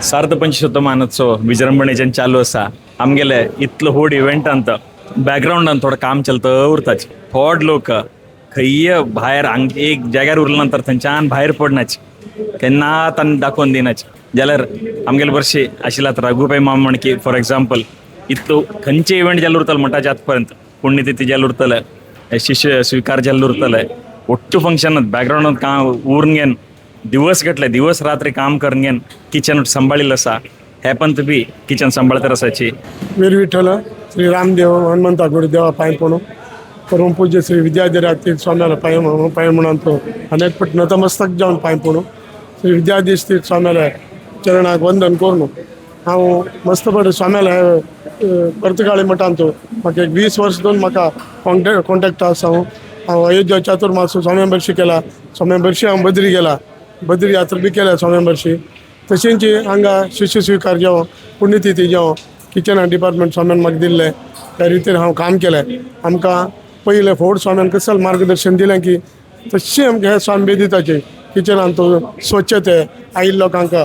सार्ध पंचशतमानोत्सव विजृंभणेच्यान चालू आसा. आमगेले इतलो व्हड इव्हेंटांत बॅकग्रावंडान थोडो काम चलत उरताच. थोड लोक खंय भायर हांग एक जाग्यार उरले नंतर थंयच्यान भायर पडनाच, केन्ना तांकां दाखोवन दिनाच. जाल्यार आमगेले बरशी आशिल्लात रघुपै माम म्हण की फॉर एग्जाम्पल इतलो खंयचे इव्हेंट जाल्यार उरतलो म्हणटाचे आतां पर्यंत पुण्यतिथी जाल्यार उरतले, शिष्य स्वीकार जाल्यार उरतले, ಒಟ್ಟು ಫಂಕ್ಷನ್ ಬ್ಯಾಕ್ಗ್ರೌಂಡ್ का उरून घेन दिवस घटले दिवस रात्री काम करून घेन किचन सांभाळिल्लो आसा. हे पण बी किचन सांभाळत आसाची. वीर विठ्ठल, श्री रामदेव हनुमंता गुरुदेवा पांय पडून, परमपूज्य श्री विद्याधिराज तीर्थ स्वाम्याला पांय पांय म्हणून अनेक पट नतमस्तक जावन पांय पडून, श्री विद्याधीश तीर्थ स्वाम्याला चरणाक वंदन करून, हांव मस्तपणे स्वाम्याला पर्तगाळी मठांत म्हाका एक 20 वर्स दोन म्हाका कॉन्टॅक्ट आसा. हांव हांव अयोध्या चातुर्मास स्वाम्या बरशी केला, स्वाम्या बरशी हांव बद्री गेला, बद्री यात्रा बी केल्या स्वाम्या बरशी. तशेंच हांगा शिष्य स्वीकार जावं, पुण्यतिथी जावं, किचन डिपार्टमेंट स्वाम्यान म्हाका दिल्लें, त्या रितीन हांव काम केलें. आमकां पयलें फोड स्वाम्यान कसल मार्गदर्शन दिलें की तशें आमकां हे स्वामी बेदिताचें किचनान तो स्वच्छते आयिल्ल्या लोकांक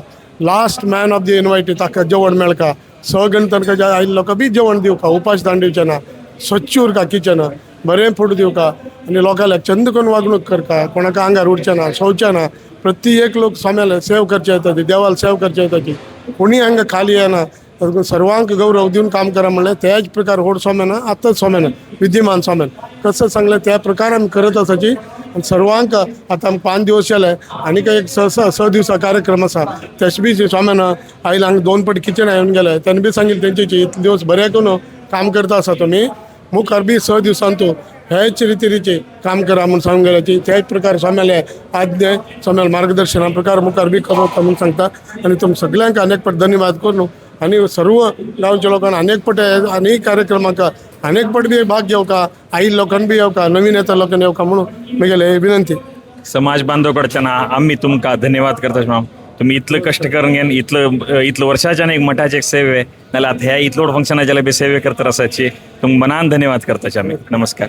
last man of the invite ताका जेवण मेळका, सगळ्यां तांकां जे आयिल्ल्या लोकां बी जेवण दिवका, उपास दांड दिवचें ना, स्वच्छ उरका किचन, बरें फूड दिवका आनी लोकांक चंद करून वागणूक करका, कोणाक आंगार उरचें ना, शोवचें ना. प्रति एक लोक स्वाम्याला सेव करचे येता ती, देवाला सेव करचे येता ती, कोणी हांगा खाली येना. देखून सर्वांक गौरव दिवन काम करा म्हणलें. त्याच प्रकार व्हड स्वाम्यान आतांच स्वाम्यान विद्यमान स्वाम्यान कसं सांगलें त्या प्रकार आमी करत आसाची. आनी सर्वांक आतां आमकां 5 दिवस जाले, आनीक एक स स स दिवसा कार्यक्रम आसा. तेश बी स्वाम्यान आयले हांगा 2 पट किचन येवन गेले, तेन्ना बी सांगिल्लें तेंचे इतले दिवस बरें करून काम करता आसा तुमी, मुखार बी 6 दिवसांत हेच रितीचे काम करा म्हूण सांगून गेल्याची. त्याच प्रकार स्वाम्याले आज्ञे, स्वाम्याले मार्गदर्शना प्रकार मुखार बी करप म्हणून सांगता. आनी तुम सगळ्यांक अनेक पट धन्यवाद करून आनी सर्व गांवच्या लोकांना अनेक पट अनेक कार्यक्रमाक अनेक पट बी भाग घेवका, आयिल्ल्या लोकांक बी येवका, नवीन येता लोकांक येवका म्हणून म्हगेले विनंती. समाज बांधव कडच्यान आम्ही तुमकां धन्यवाद करता माम. तुम्ही इतलं कष्ट करून घेन इतलं इतलं वर्षाच्यान एक मठाचे एक सेवे नाल्यार आतां ह्या इतलो फंक्शना जाल्यार बी सेवे करता आसाची, तुमकां मनान धन्यवाद करताचे आमी. नमस्कार.